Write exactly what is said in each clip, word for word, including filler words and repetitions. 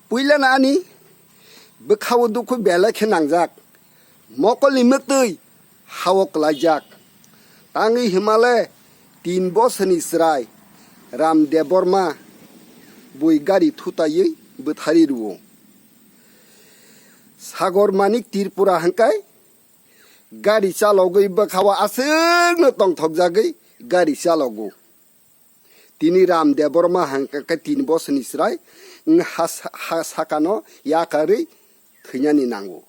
Puilano ani bwkhao dukhu belai khe nangjak, mokolni mwktwi hao kwlaijak. Tangwi himale tin bosorni chwrai Ram Debbarma bui gari thutaiwi bwthari rwo. Sagor Manik Tripura hwnkhe gari chalogwi bwkhao aswkno tongthokjagwi gari chalogo. Tini Ram Debbarma hwnkhe tin bosorni chwrai, wng ha, ha sakano yakarwi thwinani nango.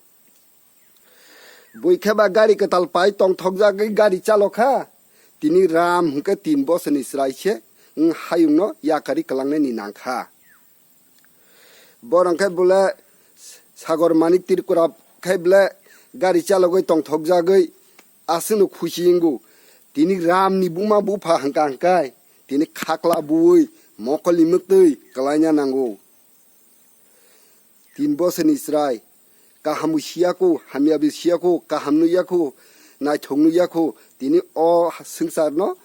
Buikhe ba gari kwtal pai tongthokjagwi gari chalokha, tini Ram hwnkhe tin bosorni chwrai se, wng hayungno yakarwi kwlangnani nangkha. Borok khe bole Sagor Manik Tripura khe bole gari chalogwi tongthokjagwi aswkno khusi wngo. Tini Ramni buma bupha hwnkha hwnkhe tini khakla buwi mokolni mwktwi kwlaina nango. Tin bosorni chwrai kaham bo siya kho, hamya bo siya kho, kaham nukya kho, naithok nukya kho, tini o swngcharno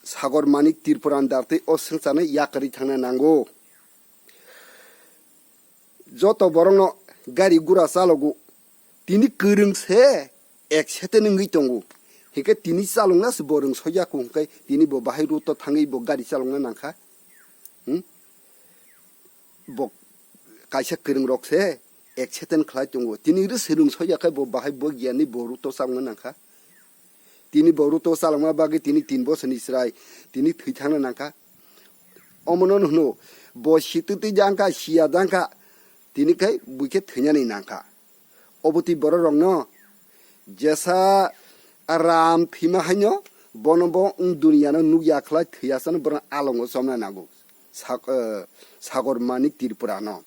Sagor Manik Tripura ni dar twi o swngcharno yakarwi thangna nango. Joto borokno gari gura chalogo, tini kwrwng se accident wngwi tongo, hinkhe tini chalokna se bo rwng sokya kho, hinkhe tini bo bahai road o thangwi bo gari chalokna nangkha. Hmm? Bo kaisa kwrwng rok se accident khlai tongo, tini rw se rwng sokya khe bo bahai bo giyani bo road o chalokna nangkha. Tini bo road o chalokma bagwi tini tin bosorni chwrai tini thwi thangna nangkha. Omono hwno bo sitwtwi jangkha, siya jangkha, tini khe buikhe thwinani nangkha. Obo twi bororokno jesa Ram thwima haino bono bo wng duniyano nukya khlai thwiyasano borok alongo chomna nango. Sak-, eh, Sagor Manik Tripurano.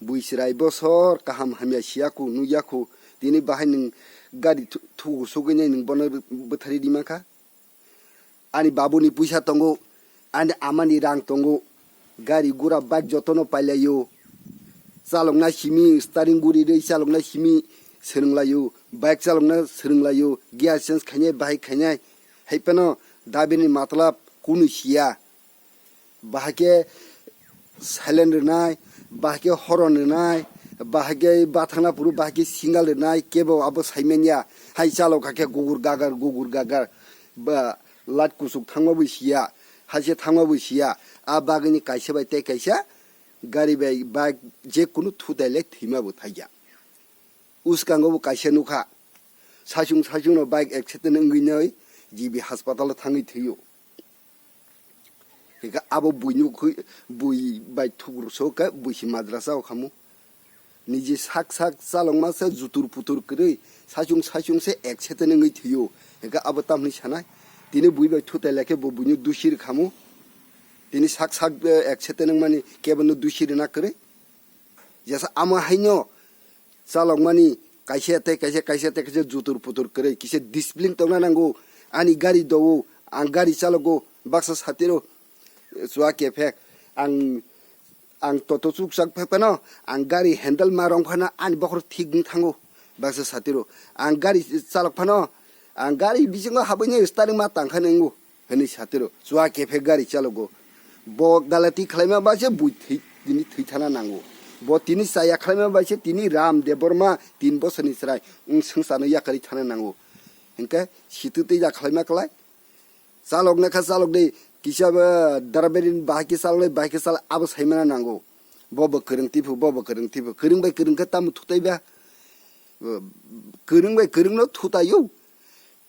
Bui chwrai bosor kaham hamya siya kho, nukya kho, tini bahai nwng gari thu-, thugo sogwi nai nwng bono bwthari di mankha. Ani babuni puisa tongo, ani amani rang tongo, gari gura bike jotono pailaio. Chalokna simi, steering guri rwi chalokna simi swrwnglaio, bike chalokna swrwnglaio, gear change khainai, bahai khainai. Hai phano dabini matlab kunu siya. Bahai khe silent rwnai, bahai khe horn rwnai, bahai khe bathangna phuru bahai khe signal rwnai, kebo abo saimanya. Hai chalok kha khe gugur gagar, gugur gagar, ba light kuchuk thangma bo siya, haise thangma bo siya. A bagwini kaisa bai tei kaisa gari bai bike je kunu thutai le thwima bo thaiya. Uskango bo kaisa nukha, saichung saichung no bike accident wngwi noi G B hospital o thangwi thwio. Hingkhe abo buino khwi, bui bai thukruk so khe bui se madrasa o khamu. Niji sak sak chalokma se jutur putur kwrwi saichung saichung se accident wngwi thwio. Hingkhe abo tamni sanai? Tini bui bai thutai lai khe bo buino dusi rwkhamu. Tini sak sak, eh, accident wngmani kebono dusi rwna kwrwi. Jesa amo haino chalokmani kaisa tei kaisa, kaisa tei kaisa jutur putur kwrwi, kisa discipline tongna nango. Ani gari dogo, ang gari chalogo, baksa satiro chua kephek. Ang, ang toto chukchak phai phano, ang gari handle ma rong phano ani bokhorok thik wng thango, baksa satiro. Ang gari chalok phano, ang gari bisingo habwino steering ma tang khe nwngo. Hwnwi satiro chua kephek gari chalogo. Bo galati khlaima bai se bui thwi, tini thwi thana nango. Bo tini chaya khlaima bai se tini Ram Debbarma tin bosorni chwrai wng swngcharno yakarwi thana nango. Hinkhe sitwtwi ya khlaima klai. Chalokna kha chalok de, kisa ba driver ni bahai khe chalok, bahai khe chalok, abo saimana nango. Bo bo kwrwng tiphu, bo bo kwrwng tiphu. Kwrwng bai kwrwng khe tamo thutai ba? Kwrwng bai kwrwng no thutai o.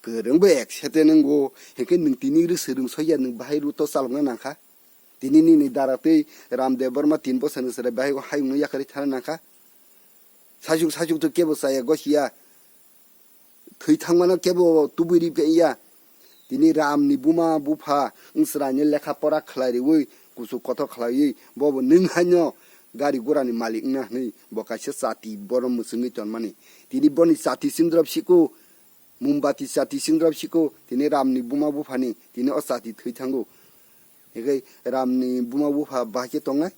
Kwrwng bai accident wngwo, hinkhe nwng tini rw se rwng sokya, nwng bahai road o chalokna nangkha. Tini nini dara twi Ram Debbarma tin bosorni chwrai bahai o hayungno yakarwi thana nangkha. Saichung saichung to kebo chaya gosiya, thwi thangmano kebo tubui ri ya. Tini Ramni buma bupha wng chwraino lekha pora khlai riwi, kuchuk kothok khlaiwi, bobo nwng haino gari gurani malik wngna hwnwi bo kaisa chati bono mwchwngwi tonmani. Tini boni chati chwngdrop siko, Mumbati chati chwngdrop siko, tini Ramni buma buphani, tini o chati thwi thango. Hinkhe Ramni buma bupha bahai khe tongnai?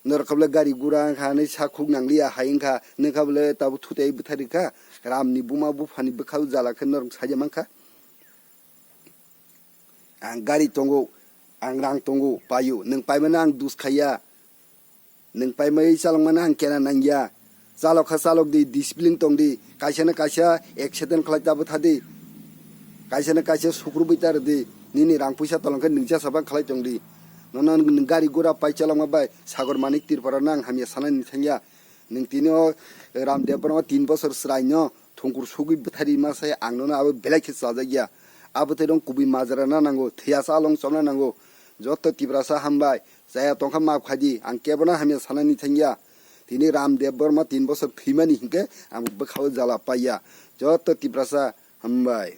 Norok khe bole gari gura wngkha hinwi sakhuk nangliya hai wngkha, nwng kha bole tabuk thutai bwthai rwkha, Ramni buma buphani bwkhao jala khe norok saja mankha. Ang gari tongo, Ang rang tongo, paio. Nwng paimano ang dus khaiya. Nwng paimai chalokmano ang kena nangya. Chalok kha chalok di, discipline tong di. Kaisa na kaisa accident khlai ta bwtha di. Kaisa na kaisa sukrubwi ta rw di. Nini rang puisa tolong khe nwng jesa bang khlai tong di. Nono nwng gari gura pai chalokma bai Sagor Manik Tripura no ang hamya sanani thangya. Nwng tini o Ram Debbarma tin bosor chwraino thongkur sugwi bwthari ma sai ang nono abo belai khe chajakya. Abo tei rong kubui majra na nango, thwiya sa along chomna nango. Joto Tiprasa hambai, chaya tongkha maaf khaidi, ang kebono hamya sanani thangya. Tini Ram Debbarma tin bosor thwimani hinkhe ang bwkhao jala paiya. Joto Tiprasa hambai.